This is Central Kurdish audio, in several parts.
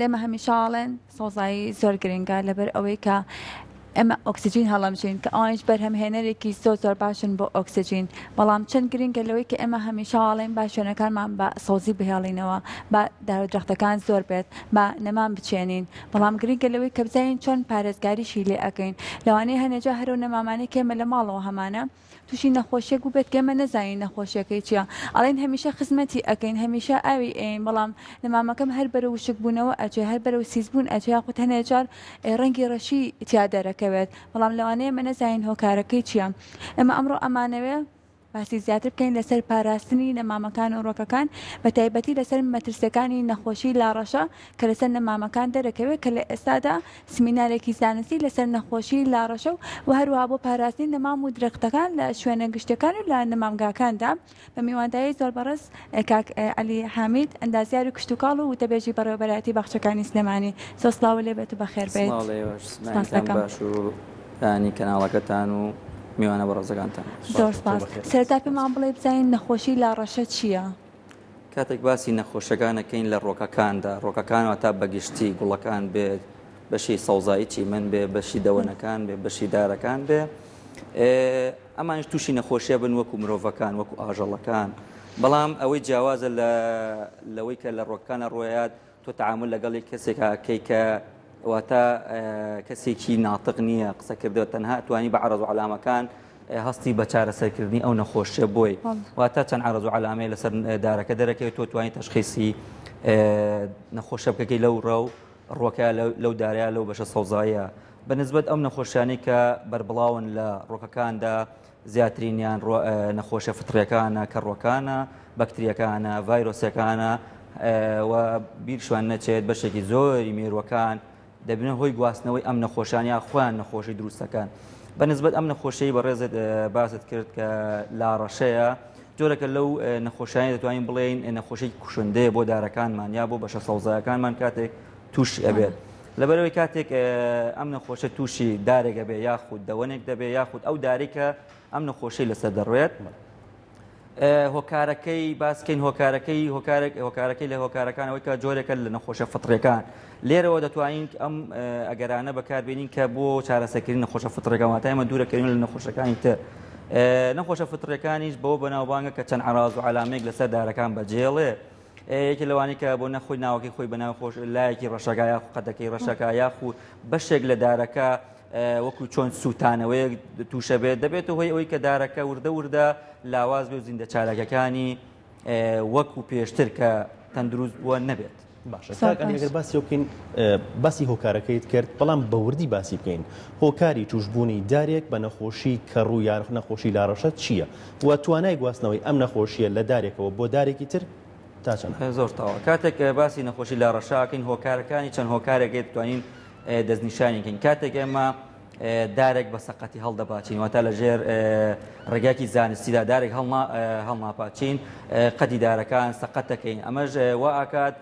لێمە هەمیشە ئەڵێن سەوزایی زۆر گرنگە لەبەر ئەوەی کە ئێمە ئۆکسجین هەڵەمژین کە ئەوانیش بەرهەمهێنەرێکی زۆر زۆر باشن بۆ ئۆکسجین بەڵام چەند گرنگە لەوەی کە ئێمە هەمیشە ئەڵێن با شوێنەکانمان بە سەوزی بهێڵینەوە با دار و درەختەکان زۆر بێت با نەمام بچێنین بەڵام گرنگە لەوەی کە بزانین چۆن پارێزگاریشی لێ ئەکەین لەوانەیە هەنێجا هەرو نەمامانەی کە ئێمە لە ماڵەوە هەمانە توشی نەخۆشیەک بوبێت کە ئێمە نەزانین نەخۆشیەکەی چیە ئەڵێن هەمیشە خزمەتی ئەکەین هەمیشە ئاوی ئەیەین بەڵام نەمامەکەم هەر بەرەو وشک بوونەوە ئەچێ هەر بەرەو سیس بوون ئەچێ یاخود هەنێ جار ڕەنگی ڕەشی تیا دەرەکەوێت بەڵام لەوانەیە ئێمە نەزانین هۆکارەکەی چیە ئێمە ئەمڕۆ ئەمانەوێ باسی زیاتر بکەین لەسەر پاراستنی نەمامەکان و ڕۆکەکان بە تایبەتی لەسەر مەترسیەکانی نەخۆشی لاڕەشە کە لەسەر نەمامەکان دەرەکەوێت کە لە ئێستادا سمینارێکی زانستی لەسەر نەخۆشی لاڕەشە و هەروەها بۆ پاراستنی نەمام و درەختەکان لە شوێنە گشتیەکان و لە نەمامگاکاندا بە میوانداری زۆر بەڕێز کاک عەلی حامید ئەندازیاری کشتوکاڵ و وتەبێژی بەڕێوەبەرایەتی باخچەکانی سلێمانی زۆر سڵاو لێ بێت و بەخێر بێیت. سڵاو لە ئێوەش سپاس دەکەم. باش و بەیانی کەناڵەکەتان و میوانە بەڕێزەکانتان. زۆر سپاس. سەرەتا پێمان بڵێ بزانین نەخۆشی لاڕەشە چییە؟ کاتێک باسی نەخۆشەکان ئەکەین لە ڕۆکەکاندا، ڕۆکەکان واتا بەگشتی گوڵەکان بێت، بەشی سەوزایی چیمەن بێ، بەشی دەوەنەکان بێ، بەشی دارەکان بێ، ئەمانیش تووشی نەخۆشیە بن وەکو مرۆڤەکان، وەکو ئاژەڵەکان. بەڵام ئەوەی جیاوازە لە لەوەی کە لە ڕۆکەکانە ڕۆیات تۆ تەعامول لەگەڵ یەک کەسێکا کەی کە واتە کەسێکی ناتق نییە قسەکردەوە تەنها توانی بە عەرەز و عەلامەکان هەستی بە چارەسەرکردنی ئەو نەخۆشیە بۆی واتە چەند عەرەز و عەلامەیە لەسەر دارەکە دەرەکەوێت تۆ توانی تەشخیسی نەخۆشە بکەکەی لەو ڕەو ڕۆکە لەو دارەیە لەو بەشە سەوزایە بە نسبەت ئەم نەخۆشیانەی کە بەربڵاون لە ڕۆکەکاندا زیاترینیان نەخۆشیە فطریەکانە، کەڕوەکانە، بەکتریەکانە، ڤایرۆسەکانە و بیرشمان نەچێت بەشێکی زۆری مێروەکان دەبنە هۆی گواستنەوەی ئەم نەخۆشان یا خۆیان نەخۆشی دروستەکان. بە نسبەت ئەم نەخۆشیەی بەڕێزت باست کرد کە لاڕەشەیە جۆرەکە لەو نەخۆشیانەی دەتوانین بڵێین نەخۆشی کوشندەیە بۆ دارەکانمان یا بۆ بەشە سەوزایەکانمان کاتێک تووشی ئەبێت. لەبەرئەوەی کاتێک ئەم نەخۆشە تووشی دارێک ئەبێ یاخود دەوەنێک دەبێ یاخود ئەو دارێک کە ئەم نەخۆشەی لەسەر دەڕوێت هۆکارەکەی باسکەین هۆکارەکەی هۆکارێک هۆکارەکەی لە هۆکارەکانەوەی کە جۆرێکە لە نەخۆشە فطرەکان لێرەوە دەتوانین ئەم ئەگەرانە بەکاربێنین کە بۆ چارەسەکردنی نەخۆشە فطرەکان واتە ئێمە دوورەکەوین لە نەخۆشەکانی تر نەخۆشە فطرەکانیش بەوە بەناوبانگە کە چەند عراز و عەلامێک لەسەر دارەکان بەجێڵێ یەکێ لەوانەی کە بۆ نەخۆی ناوەکەی خۆی بەناو خۆش لایەکی ڕەشەکە یاخو قەدەکەی ڕەشەکە یاخو بەشێک لە دارەکە وەکو چۆن سووتانەوەیەک تووشە بێت دەبێتە هۆی ئەوەی کە دارەکە وردە وردە لاواز بێ و زیندە چالاکەکانی وەکو پێشتر کە تەندروست بووە نەبێت. باشە کاک عەلی ئەگەر باسی بکەین باسی هۆکارەکەیت کرد بەڵام بە وردی باسی بکەین هۆکاری توشبوونی دارێک بە نەخۆشی کەڕوو یان نەخۆشی لاڕەشە چییە و توانای گواستنەوەی ئەم نەخۆشییە لە دارێکەوە بۆ دارێکی تر تا چەندە؟ زۆر تەواو کاتێک باسی نەخۆشی لاڕەشە ئەکەین هۆکارەکانی چەند هۆکارێک هەیە دەتوانین دەستنیشانی کەین کاتێک ئێمە دارێک بە سەقەتی هەڵدەپاچین واتە لە ژێر ڕێگاکی زانستیدا دارێک هەڵناپاچین قەدی دارەکان سەقەت دەکەین ئەمەش وا ئاکات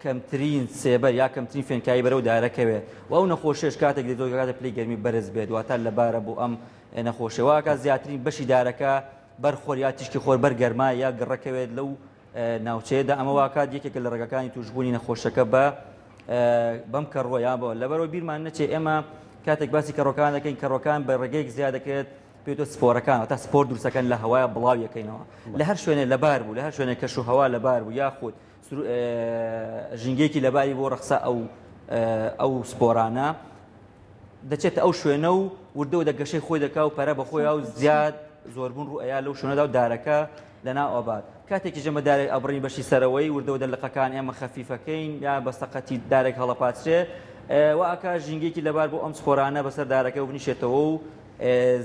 کەمترین سێبەر یا کەمترین فێنکایی بەرەو دارەکەوێت و ئەو نەخۆشیش کاتێک دێت کاتە پلەی گەرمی بەرز بێت واتە لەبارە بۆ ئەم نەخۆشیە واکات زیاترین بەشی دارەکە بەر خۆر یا تیشکی خۆر بەر گەرما یا گڕەکەوێت لەو ناوچەیەدا ئەمە واکات یەکێکە لە ڕێگەکانی توشبوونی نەخۆشەکە بە بەم کەڕوە یا بۆ لەبەرەوە بیرمان نەچێ ئێمە کاتێک باسی کەڕۆکان دەکەین کەڕۆکان بە ڕێگەیەک زیاد دەکرێت پێتۆ سپۆرەکان تا سپۆر دروستەکەن لە هەوایە بڵاو یەکەینەوە لە هەر شوێنێ لەبار بوو لە هەر شوێنێک کەش و هەوا لەبار بوو یاخود ژینگەیەکی لەباری بۆ ڕەخسا ئەو ئەو سپۆرانە دەچێتە ئەو شوێنە و وردە وردە گەشەی خۆی دەکا و پەرە بە خۆی و زیاد زۆربوون ڕوو ئەیا لەو شوێنەدا و دارەکە لەناو ئەبات کاتێکیش ئێمە دارێک ئەبڕین بەشی سەرەوەی وردە وردە لقەکان ئێمە خەفیفەکەین یا بە سەقەتی دارێک هەڵەپاچرێ وا ئەکا ژینگەیەکی لەبار بۆ ئەم سپۆرانە بەسەر دارەکە و بنیشێتەوە و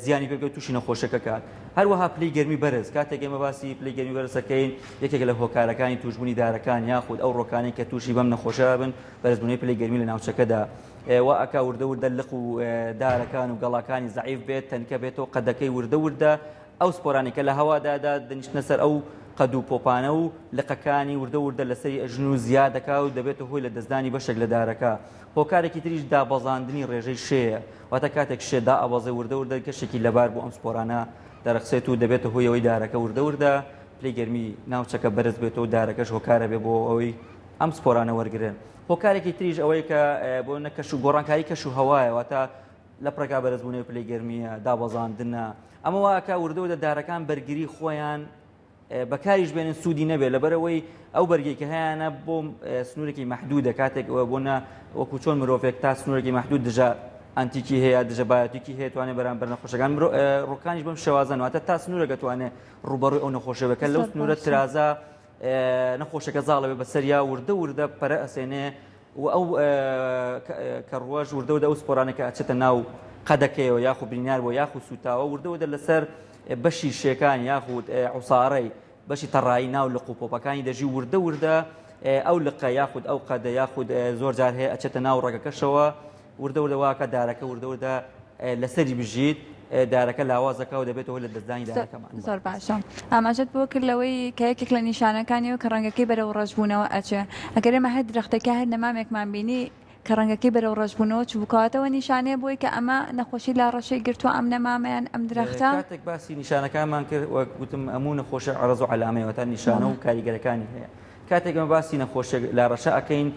زیانی پێ بگەی تووشی نەخۆشەکە کات هەروەها پلەی گەرمی بەرز کاتێک ئێمە باسی پلەی گەرمی بەرز دەکەین یەکێک لە هۆکارەکانی تووشبوونی دارەکان یاخود ئەو ڕۆکانەی کە تووشی بەم نەخۆشە بن بەرزبوونەوەی پلەی گەرمی لە ناوچەکەدا وا ئەکا وردە وردە لق و دارەکان و گەڵاکانی زەعیف بێت تەنکە بێتەوە قەدەکەی وردە وردە ئەو سپۆرانەی کە لە هەوادا دەنیشتنە سەر ئەو قەد و پۆپانە و لقەکانی وردە وردە لەسەری ئەژن و زیاد دەکا و دەبێتە هۆی لە دەستدانی بەشێک لە دارەکە هۆکارێکی تریش دابەزاندنی ڕێژەی شێیە واتە کاتێک شێ دائەبەزێ وردە وردە کەشێکی لەبار بۆ ئەم سپۆرانە دەرەخسێت و دەبێتە هۆی ئەوەی دارەکە وردە وردە پلەی گەرمی ناوچەکە بەرز بێتەوە دارەکەش هۆکارە بێ بۆ ئەوەی ئەم سپۆرانە وەرگرن. هۆکارێکی تریش ئەوەیە کە بۆ نە کەش و گۆڕانکاری کەش و هەوایە واتە لە پڕێکا بەرزبوونەوەی پلەی گەرمیە دابەزاندنە ئەمە واکە وردە وردە دارەکان بەرگری خۆیان بەکاریش بێنن سوودی نەبێت لەبەرەوەی ئەو بەرگێک کە هەیەە بۆ سنوورێکی مەحدودە کاتێک بۆ نە وەکو چۆن مرۆڤێک تا سنوورێکی مەحدود دژە ئەنتیکی هەیە دژە بایۆتیکی هەیە توانێت بەرامبەر نەخۆشەکان ڕۆکانیش بەم شێوازەن واتە تا سنوورەکە توانێت ڕوبەڕووی ئەو نەخۆشە بکە لەو سنوورە ترازا نەخۆشەکە زاڵەوێ بەسەریا وردە وردە پەرە ئەسێنێ و ئەو کەڕووەش وردە وردە ئەو سپۆرانە کە ئەچێتە ناو قەدەکەیەوە یاخود برینار بووە یاخود سووتاوە وردە وردە لەسەر بەشی شێکان یاخود عوسارەی بەشی تەڕایی ناو لق و پۆپەکانی دەژی وردە وردە ئەو لقە یاخود ئەو قەدە یاخود زۆر جار هەیە ئەچێتە ناو ڕەگەکەشەوە وردە وردە واکە دارەکە وردە وردە لەسەری بژیت دارەکە لاوازەکە و دەبێتەوە لە دەستدانی دارەکەمان. زۆر باشە ئاماژەت بۆ کرد لەوەی کە یەکێک لە نیشانەکانی و کە ڕەنگەکەی بەرەو ڕەشبوونەوە ئەچێ ئەگەر ئێمە هەر درەختێک یا هەر نەمامێکمان بینی کە ڕەنگەکەی بەرەو ڕەشبوونەوە چوو کەواتەوە نیشانەیە بۆی کە ئەمە نەخۆشی لا ڕەشەی گرتووە ئەم نەمامەیان ئەم درەختە. کاتێک باسی نیشانەکانمان کرد وەک گوتم هەموو نەخۆشی عەرەز و عەلامەیە واتە نیشانە و کاریگەرەکانی هەیە. کاتێک ئێمە باسی نەخۆشیەک لاڕەشە ئەکەین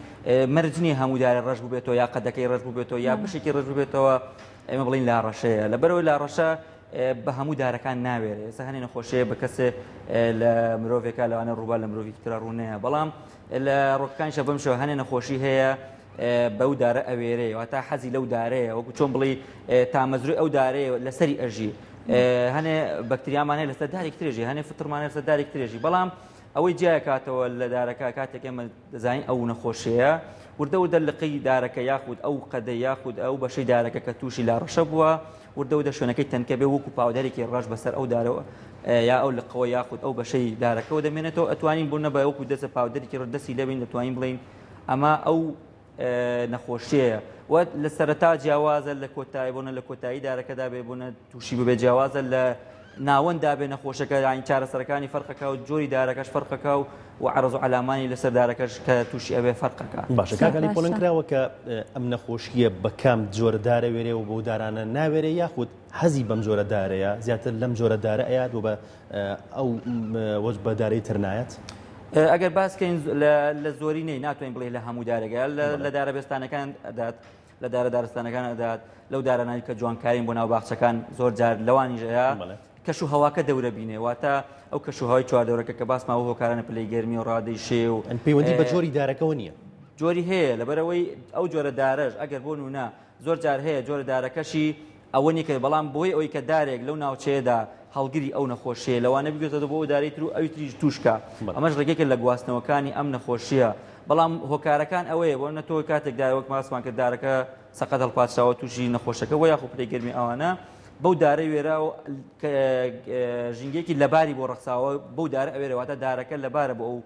مەرج نییە هەموو دارێ ڕەش بووبێتەوە یا قەدەکەی ڕەش بووبێتەوە یا بەشێکی ڕەش بووبێتەوە ئێمە بڵین لاڕەشەیە لەبەرەوەی لاڕەشە بە هەموو دارەکان ناوێرێ ئێستا هەنێ نەخۆشیە بە کەسێ لە مرۆڤێکا لەوانە ڕووبا لە مرۆڤی ترا ڕوونەیە بەڵام لە ڕۆکەکانیشە بەم شێوە هەنێ نەخۆشی هەیە بەو دارە ئەوێرێ واتە حەزی لەو دارەیە وەکو چۆن بڵی تامەزروی ئەو دارەیە لەسەری ئەژی هەنێ بەکتریامان هەیە لەسەر دارێک ترێژی هەنێ فترمان لەسەر دارێک ترێژی بەڵام ئەوەی جیاکاتەوە لە دارەکە کاتێک ئێمە دەزانین ئەو نەخۆشیەیە وردە وردە لقی دارەکە یاخود ئەو قەدە یاخود ئەو بەشەی دارەکە کە تووشی لاڕەشە بووە وردە وردە شوێنەکەی تەنکە بێ وەکو پاودەرێکی ڕەش بەسەر ئەو دارەوە یا ئەو لقەوە یاخود ئەو بەشەی دارەکەەوە دەمێنێتەوە ئەتوانین بوون بە وەکو دەسە پاودەرێکی ڕەش دەستی لەبین دەتوانین بڵین ئەمە ئەو نەخۆشیەیە و لە سەرەتا جیاوازە لە کۆتایی بۆنە لە کۆتایی دارەکەدا بێ بۆنە تووشی ببێ جیاوازە لە ناوەندا بێ نەخۆشەکە یانی چارەسەرەکانی فەرقەکە و جۆری دارەکەش فەرقەکە و و عەرەز و عەلامانی لەسەر دارەکەش کە تووشی ئەبێ فەرقەکە. باشە کاک عەلی پۆلێن کراوە کە ئەم نەخۆشییە بە کام جۆرە دارە وێرێ و بەو دارانە ناوێرێ یاخود حەزی بەم جۆرە دارەیە زیاتر لەم جۆرە دارە ئەیات و بە ئەو وەج بە دارەی تر نایەت؟ ئەگەر باس کەین لە زۆرینەی ناتوانین بڵێ لە هەموو دارێکە لە دارە بێستانەکان ئەدات لە دارە دارستانەکان ئەدات لەو دارانانی کە جوانکارین بۆ ناو باخچەکان زۆر جار لەوانیش ئەیا کەش و هەواکە دەورە بینێ واتە ئەو کەش و هەوای چواردەورەکە کە باسماوە هۆکارانە پلەی گەرمی و ڕادەی شێ و پەیوەندی بە جۆری دارەکەەوە نییە جۆری هەیە لەبەرەوەی ئەو جۆرە دارەش ئەگەر بۆ نونە زۆر جار هەیە جۆرە دارەکەشی ئەوە نیە کە بەڵام بۆی ئەوەی کە دارێک لەو ناوچەیەدا هەڵگری ئەو نەخۆشیەیە لەوانە بگوێزێتەوە بۆ ئەو دارەی تر و ئەوی تریش تووش کا ئەمەش ڕێگەیەکە لە گواستنەوەکانی ئەم نەخۆشیە بەڵام هۆکارەکان ئەوەیە بۆ نە تۆ کاتێک دار وەک باسمان کرد دارەکە سەقەت هەڵپاچراوە تووشی نەخۆشەکە بۆ یاخۆ پلەی گەرمی ئەوانە بەو دارەی وێرا و ژینگەیەکی لەباری بۆ ڕەخساوە بەو دارە ئەوێرە واتە دارەکە لەبارە بۆ ئەو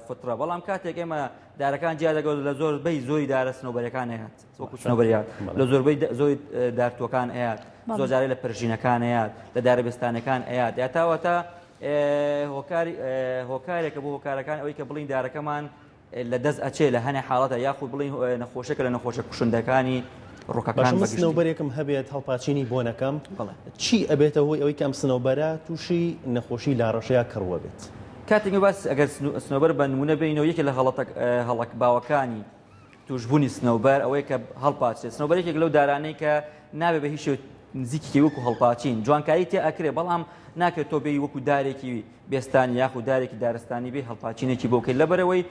فترە بەڵام کاتێک ئێمە دارەکان جیا دەگەڵ لە زۆر بەی زۆری دارە سنۆبەرەکان هەیە وەکو سنۆبەریات لە زۆربەی زۆری دارتوەکان ئەیات زۆر جارێ لە پرژینەکان ئەیات لە دارە بێستانەکان ئەیات یا تاوەتە هۆکاری هۆکارێکە بۆ هۆکارەکان ئەوەی کە بڵین دارەکەمان لە دەست ئەچێ لە هەنێ حاڵەتە یاخود بڵین نەخۆشەکە لە نەخۆشە کوشندەکانی ڕووکەکان باشە سنەوبەرێکم هەبێت هەڵپاچینی بۆ نەکەم چی ئەبێتە هۆی ئەوەی کە ئەم سنەوبەرە تووشی نەخۆشی لاڕەشەیا کەڕووە بێت؟ کاتێک باس ئەگەر سنەوبەر بە نمونە بینەوە یەکێ لە هەڵەتە هەڵەک باوەکانی توشبوونی سنەوبەر ئەوەیە کە هەڵپاچێت سنەوبەر یەکێک لەو دارانەی کە نابێ بە هیچ شێوە نزیکی وەکو هەڵپاچین جوانکاری تێ ئەکرێ بەڵام ناکرێت تۆ بێی وەکو دارێکی بێستانی یاخود دارێکی دارستانی بێ هەڵپاچینێکی بۆ بکەیت لەبەرەوەی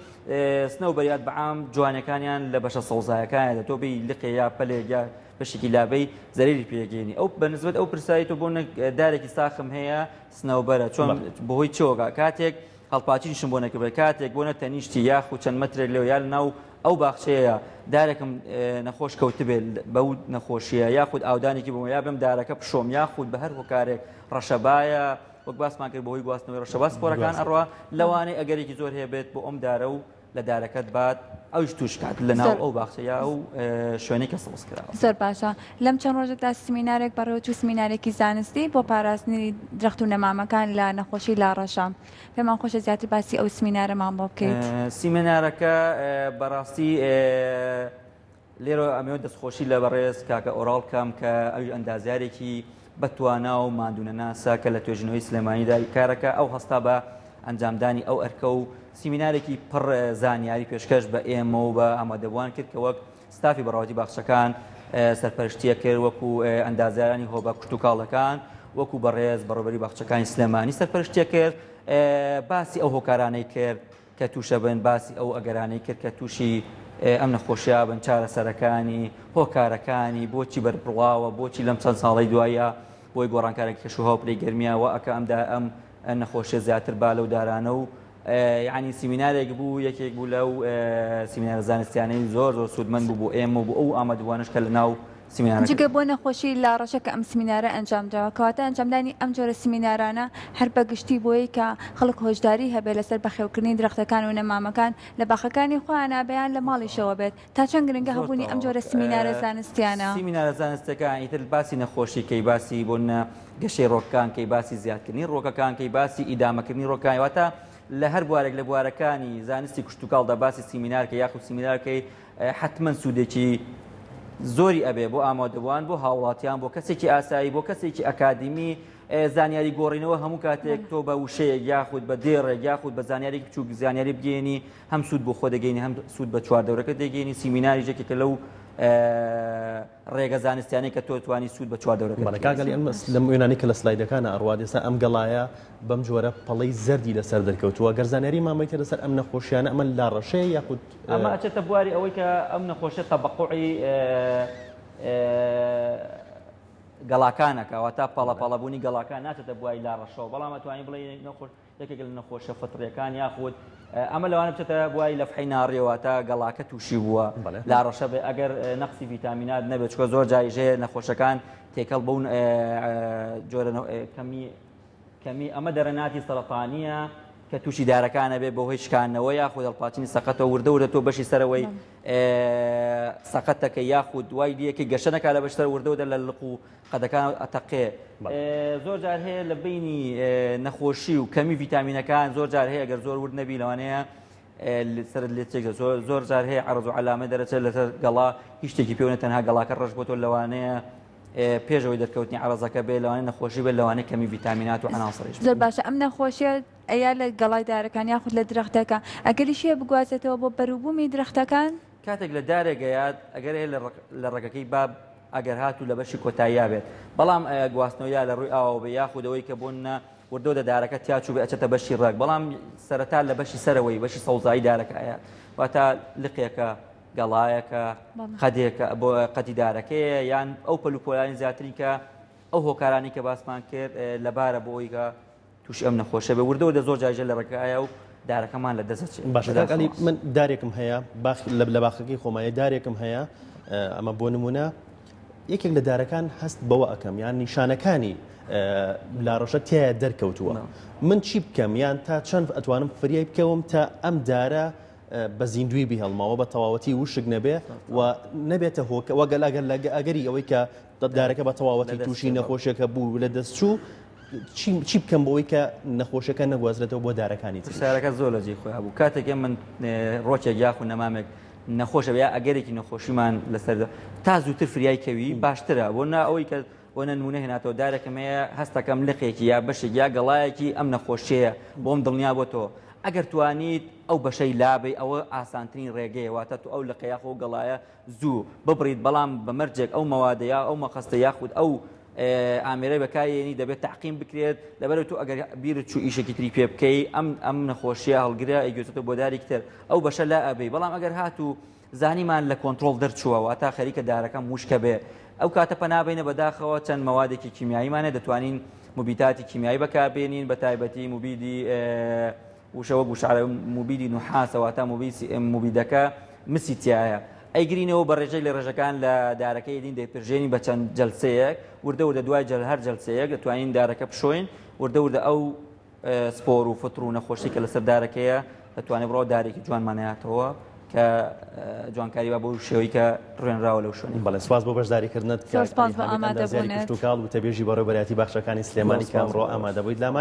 سنەوبەریات بەعام جوانەکانیان لە بەشە سەوزایەکانیان تۆ بێی لقێ یا پەلێک یا بەشێکی لابەی زەرری پێگەێنی ئەو بەنسبەت ئەو پرسایی تۆ بۆ دارێکی ساخم هەیە سنەوبەرە چۆن بەهۆی چۆگا کاتێک هەڵپاچینشم بۆ نەکردبێت کاتێک بۆ نە تەنیشتی یاخود چەند مەترێک لەوێ یا لەناو ئەو باخچەیە دارێکم نەخۆش کەوتبێت بەو نەخۆشیە یاخود ئاودانێکی بۆ یا بم دارەکە پشۆم یاخود بە هەر هۆکارێک ڕەشەبایە وەک باسمان کرد بەهۆی گواستنەوەی ڕەشەبا سپۆرەکان ئەڕوا لەوانەیە ئەگەرێکی زۆر هەیە بێت بۆ ئەم دارە و لە دارەکەت بات ئەویش توش کات لە ناو ئەو باخچە یا ئەو شوێنەی کە سەوز کراوە. زۆر باشە لەم چەند ڕۆژەدا سمینارێک بەڕێوەچوو سمینارێکی زانستی بۆ پاراستنی درەخت و نەمامەکان لە نەخۆشی لاڕەشە پێمان خۆشە زیاتر باسی ئەو سمینارەمان بۆ بکەیت. سیمینارەکە بەڕاستی لێرەوە ئەمەوێت دەستخۆشی لە بەڕێز کاکە ئۆراڵ بکەم کە ئەویش ئەندازیارێکی بەتوانا و ماندوونەناسە کە لە توێژینەوەی سلێمانیدا کارەکە ئەو هەستا بە. ئەنجامدانی ئەو ئەرکە و سیمینارێکی پڕ زانیاری پێشکەش بە ئێمە و بە ئامادەبووان کرد کە وەک ستافی بەڕێوەبەرایەتی باخچەکان سەرپەرشتیە کرد وەکو ئەندازیارانی هۆبە کشتوکاڵەکان وەکو بەڕێز بەڕێوەبەری باخچەکانی سلێمانی سەرپەرشتیە کرد باسی ئەو هۆکارانەی کرد کە تووشە بن باسی ئەو ئەگەرانەی کرد کە تووشی ئەم نەخۆشیە بن چارەسەرەکانی هۆکارەکانی بۆچی بەربڵاوە بۆچی لەم چەند ساڵەی دوایە بۆی گۆڕانکارێک کەشوهەوا پلەی گەرمیە وە ئەکە ئەمدا ئەم نەخۆشیە زیاتر با لەو دارانە و یعنی سیمینارێک بوو یەکێک بوو لەو سیمینارە زانستیانەی زۆر زۆر سوودمەند بوو بۆ ئێمە و بۆ ئەو ئامادەبووانەش کە لە ناو سیمینارەکە جگە بۆ نەخۆشی لاڕەشە کە ئەم سمینارە ئەنجامدراوە کەواتە ئەنجامدانی ئەم جۆرە سمینارانە هەر بە گشتی بۆیە کە خەڵک هۆشداری هەبێت لەسەر بەخێوکردنی درەختەکان و نەمامەکان لە باخەکانی خۆیانا بێ یان لە ماڵیشەوە بێت تا چەند گرنگە زۆر هەبوونی ئەم تەواو جۆرە سمینارە زانستیانە؟ سیمینارە زانستیەکان ئیتر باسی نەخۆشی کەی باسی بۆ نە گەشەی ڕۆکەکان کەی باسی زیادکردنی ڕۆکەکان کەی باسی ئیدامەکردنی ڕۆکەکان واتە لە هەر بوارێک لە بوارەکانی زانستی کشتوکاڵدا باسی سیمینار کەی یاخود سیمینار کەی حەتمەن سوودێکی زۆری ئەبێ بۆ ئامادەبووان بۆ هاوڵاتیان بۆ کەسێکی ئاسایی بۆ کەسێکی ئەکادیمی زانیاری گۆڕینەوە هەموو کاتێک تۆ بە وشەیەک یاخود بە دێڕێک یاخود بە زانیارێکی بچووک زانیاری بگەێنی هەم سوود بۆ خۆ دەگەینی هەم سوود بە چواردەورەکە دەگەینی سیمیناریش یەکێکە لەو ڕێگە زانستیانەی کە تۆ توانی سوود بە چواردەورەکە بەڵێ کاک عەلی ئەم لەم وێنانەی کە لە سلایدەکانە ئەڕوات ئێستا ئەم گەڵایە بەم جۆرە پەڵەی زەردی لەسەر دەرکەوتووە گەر زانیاری مامەیتە لەسەر ئەم نەخۆشیانە ئەمە لاڕەشەیە یاخود ئەمە ئەچێتە بواری ئەوەی کە ئەم نەخۆشیە تەبەقوعی گەڵاکانەکە واتە پەڵە پەڵەبوونی گەڵاکان ناچێتە بواری لاڕەشەوە بەڵام ئەتوانی بڵێ نەخۆش یەکێک لە نەخۆشیە فطریەکان یاخود ئەمە لەوانە بچێتە بواری لەفحەی ناڕیەوە تا گەڵاکە تووشی بووە لا ڕەشە بێ ئەگەر نەقسی ڤیتامینات نەبێت چکە زۆر جاریش هەیە نەخۆشەکان تێکەڵ بوون جۆرە کەمی کەمی ئەمە دەرەناتی سەرەتانیە کە تووشی دارەکانە بێ بەهۆی شکانەوە یاخود هەڵپاچنی سەقەتەوە وردە وردە تۆ بەشی سەرەوەی سەقەتەکە یاخود دوای دیەکەی گەشە نەکا لە بەش سەر وردە وردە لە لق و قەدەکان ئەتەقێ زۆر جار هەیە لە بینی نەخۆشی و کەمی ڤیتامینەکان زۆر جار هەیە گەر زۆر ورد نەبی لەوانەیە سەرت لێ تێک زۆر زۆر جار هەیە عەرز و عەلامە دەرەچێت لەسەر گەڵا هیچ شتێکی پێوە تەنها گەڵاکە ڕەش بۆتەوە لەوانەیە پێشەوەی دەرکەوتنی عەرەزەکە بێ لەوانەیە نەخۆشی بێت لەوانەیە کەمی ڤیتامینات و عەناسەریش زۆر باشە ئەم نەخۆشیە ئەیا لە گەڵای دارەکان یاخود لە درەختەکە ئەگەریش هەیە بگوازێتەوە بۆ بەروبوومی درەختەکان؟ کاتێک لە دارێک ئەیات ئەگەر هەیە لە ڕەگەکەی با ئەگەر هاتوو لە بەشی کۆتاییا بێت بەڵام گواستنەوە یا لە ڕووی ئاوەوە بێ یاخود ئەوەی کە بۆ نە وردە دە دارەکە تیا چوو بێ ئەچێتە بەشی ڕەگ بەڵام سەرەتا لە بەشی سەرەوەی بەشی سەوزایی دارەکە ئەیات واتە لقێکە گەڵایەکە قەدێکە بۆ قەدی دارەکەیە یان ئەو پەل و پۆلانی زیاترین کە ئەو هۆکارانی کە باسمان کرد لەبارە بۆ ئەوەی کە تووشی ئەم نەخۆشیە بێ وردە وردە زۆر جاریش لە ڕێگایە و دارەکەمان لە دەست دەچێت. باشە کاک عەلی من دارێکم هەیە باخ لە باخەکەی خۆمایە دارێکم هەیە ئەمە بۆ نمونە یەکێک لە دارەکان هەست بەوە ئەەکەم یان نیشانەکانی لاڕەشە تایە دەرکەوتووە من چی بکەم یان تا چەند ئەتوانم فریای بکەوم تا ئەم دارە بە زیندوی بهێڵمەوە بە تەواوەتی وشک نەبێ و نەبێتە هۆکە وەگەل ئەگەر لە ئەگەری ئەوەی کە دارەکە بە تەواوەتی تووشی نەخۆشیەکە بوو لە دەست چوو چی بکەم بۆ ئەوەی کە نەخۆشیەکە نەگوازرێتەوە بۆ دارەکانی تریش؟ پرسیارەکە زۆر لە جێی خۆی هەبوو کاتێک ئێمە ڕۆکێک یاخود نەمامێک نەخۆشە یا ئەگەرێکی نەخۆشیمان لەسەر تا زووتر فریای کەوی باشترە بۆ نا ئەوەی کە بۆ نمونە هێناتەوە دارێکم هەیە هەستەکەم لقێکی یا بەشێک یا گەڵایەکی ئەم نەخۆشیەیە بۆم دڵنیا بۆ تۆ ئەگەر توانیت ئەو بەشەی لابەی ئەوە ئاسانترین ڕێگەیە واتە تو ئەو لقە یاخۆ گەڵایە زوو ببڕیت بەڵام بە مەرجێک ئەو مەوادە یا ئەو مەقەستە یاخود ئەو ئامێرەی بەکارێنی دەبێت تەعقیم بکرێت لەبەرەوەی تۆ ئەگەر بیرت چوو ئیشێکی تری پێ بکەی ئەم ئەم نەخۆشیە هەڵگرە ئەیگوێزێتەوە بۆ دارێکی تر ئەو بەشە لا ئەبەی بەڵام ئەگەر هاتوو زانیمان لە کۆنترۆڵ دەرچووە واتا خەریکە دارەکەم وشکە بێ ئەو کاتە پەنا بینە بەداخەوە چەند مەوادێکی کیمیاییمانە دەتوانین مبیداتی کیمیایی بەکاربێنین بە تایبەتی مبیدی وشە وەک وشە عەرەبی موبیدی نوحاسە واتا موبیسی موبیدەکە مسی تیایە ئەیگرینەوە بە ڕێژەی لە ڕێژەکان لە دارەکەی دین دەیپرژێنین بە چەند جەلسەیەک وردە وردە دوای جەل هەر جەلسەیەک دەتوانین دارەکە بشۆین وردە وردە ئەو سپۆر و فتر و نەخۆشی کە لەسەر دارەکەیە دەتوانێت بڕۆ دارێکی جوانمان هاتەوە کە جوانکاری با بۆ شێوەی کە ڕێنراوە لەو شوێنی. بەڵێ سپاس بۆ بەشداریکردنت زۆر سپاس بۆ ئامادەبوونت. کشتوکاڵ وتەبێژی بەڕێوەبەرایەتی باخچەکانی سلێمانی کە ئەمڕۆ ئامادەبوویت لامان.